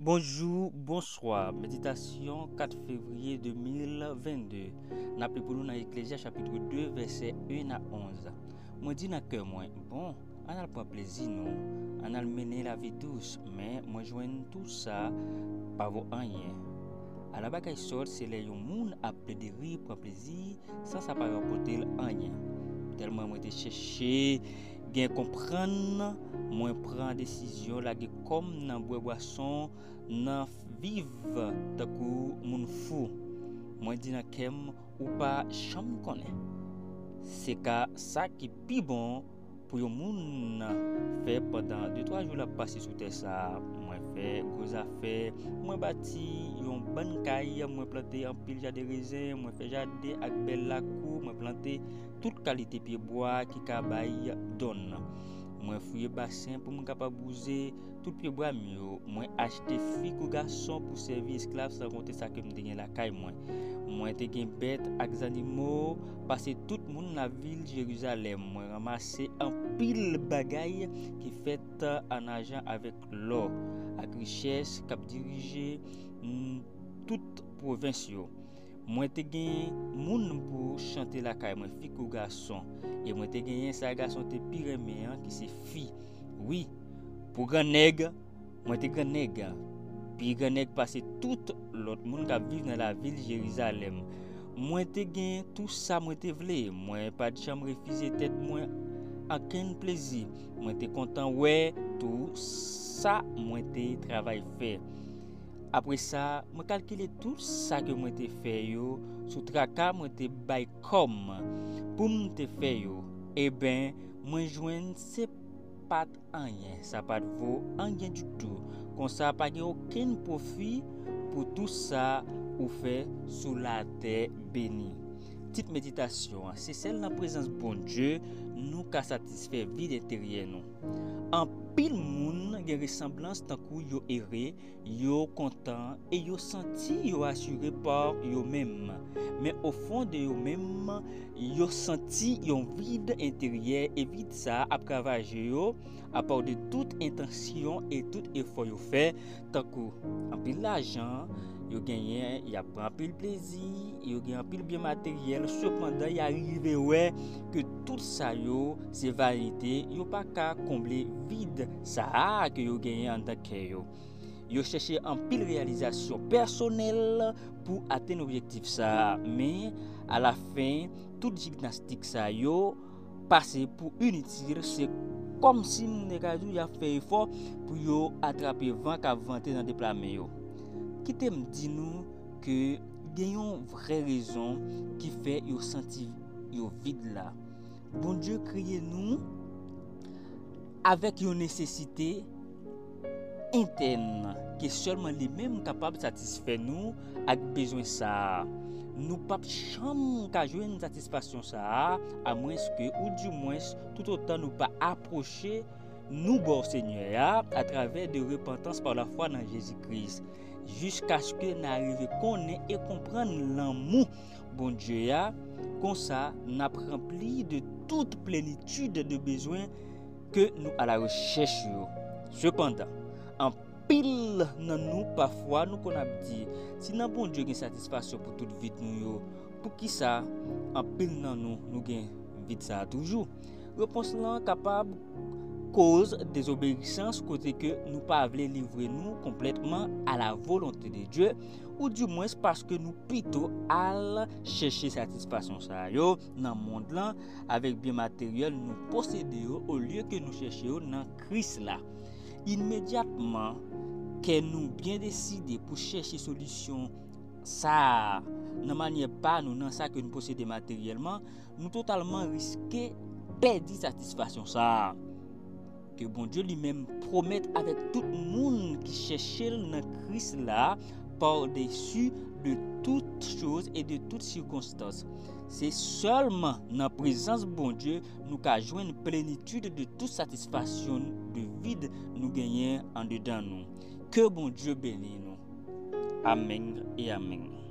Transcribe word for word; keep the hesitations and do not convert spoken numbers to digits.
Bonjou, bonswa. Meditasyon kat fevriye de mil vennde. N ap li pou nou nan Eklezya chapit de, vèsè en a onz. Mwen di nan kè mwen, bon, ann al pran plezi nou, ann al mennen lavi dous, men mwen jwenn tou sa pa vo anyen. Ala bagay sòt, se lè yon moun ap plede ri, pran plezi, san sa pa rapòte l anyen. Tèlman mwen te chèche gen konprann, mwen pran desizyon lage kò m nan bwè bwason, nan viv tankou moun fou. Mwen di nan kè m, ou pa janm konnen. Se ka sa ki pi bon pou yon moun fè pandan de twa jou l ap pase sou tè sa a. Mwen fè gwo zafè, mwen bati yon bann kay, mwen plante anpil jaden rezen, mwen fè jaden ak bèl lakou, mwen plante tout kalite pyebwa ki ka bay donn. Mwen fouye basen pou mwen kapab wouze tout pyebwa m yo. Mwen achte fi kou gason pou sèvi esklav, san konte sa ke m te gen lakay mwen. Mwen te gen bèt ak zannimo pase tout moun lavil Jerizalèm. Mwen ranmase anpil bagay ki fèt an ajan avèk lò, ak richès k ap dirije, mm, tout pwovens yo. Mwen te gen moun pou chante lakay mwen, fi kou gason, e mwen te genyen sa gason te pi renmen an, ki se fi. Wi, pou gran nèg, mwen te gran nèg, pi gran nèg pase tout lòt moun k ap viv nan lavil Jerizalèm. Mwen te gen tou sa mwen te vle, mwen pa t janm refize tèt mwen ankenn plezi. Mwen te kontan wè tou sa mwen te travay fè. Apre sa, mwen kalkile tout sa ke mwen te fè yo, sou traka mwen te bay kò m pou m te fè yo. Eben, mwen jwenn se pa t anyen, sa pa t vo anyen ditou. Konsa, pa gen okenn pwofi pou tou sa ou fè sou latè beni. Tit meditasyon an, se sèl nan prezans Bondye nou ka satisfè vid enteryè nou. Anpil moun gen resanblans tankou yo ere, yo kontan e yo santi yo asire pa yo menm. Men ofon de yo menm, yo santi yon vid enteryè e vid sa a ap ravaje yo apa de tout entansyon e tout efò yo fè. Tankou anpil lajan yo genyen, y ap pran anpil plezi, yo gen anpil byen materyèl, sepandan, y a rive wè ke tout sa yo se vanite, yo pa ka konble vid sa a ke yo genyen anndan kè yo. Yo chèche anpil reyalizasyon pèsonèl pou atenn objektif sa a, men alafen, tout jimnastik sa yo pase pou initil. Se kòmsi m te ka di w y ap fè efò pou yo atrape van k ap vante nan de pla men yo. Kite m di nou ke gen yon vrè rezon ki fè yo santi yo vid la. Bondye kreye nou avèk yon nesesite entèn ke sèlman li menm kapab satisfè nou ak bezwen sa a. Nou p ap janm ka jwenn satisfaksyon sa a, amwenske, oudimwens, toutotan nou pa apwoche nou bò Senyè a atravè de repantans pa lafwa nan Jezi Kris, jiskaske n a rive konnen e konprann lanmou Bondye a, konsa n ap ranpli de tout plenitid de bezwen ke nou alarechèch yo. Sepandan, anpil nan nou pafwa nou konn ap di, si nan Bondye gen satisfaksyon pou tout vid nou yo, poukisa anpil nan nou, nou gen vid sa a toujou? Repons lan kapab koz dezobeyisans, kote ke nou pa vle livre nou konplètman a la volonte de Dye, oudimwens paske nou pito al chèche satisfaksyon sa yo nan mond lan avèk byen materyèl nou posede yo, olye ke nou chèche yo nan Kris la. Imedyatman, kè nou byen deside pou chèche solisyon sa a nan manyè pa nou, nan sa ke nou posede materyèlman, nou totalman riske pèdi satisfaksyon sa a ke Bondye li menm pwomèt avèk tout moun ki chèche l nan Kris la, par-dessus de toutes choses et de toutes circonstances. Se sèlman nan prezans Bondye nou ka jwenn plenitid de tout satisfaksyon de vid nou genyen andedan nou. Ke Bondye beni nou. Amèn e amèn.